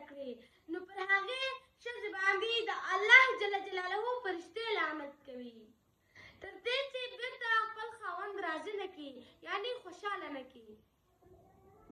کړې، نو پر هغې ښځې باندې د الله جل جلاله فرشتې لعنت کوي تر دې چې بیرته خپل خاوند راضي نه کړي، یعنی خوشحاله نه کړي.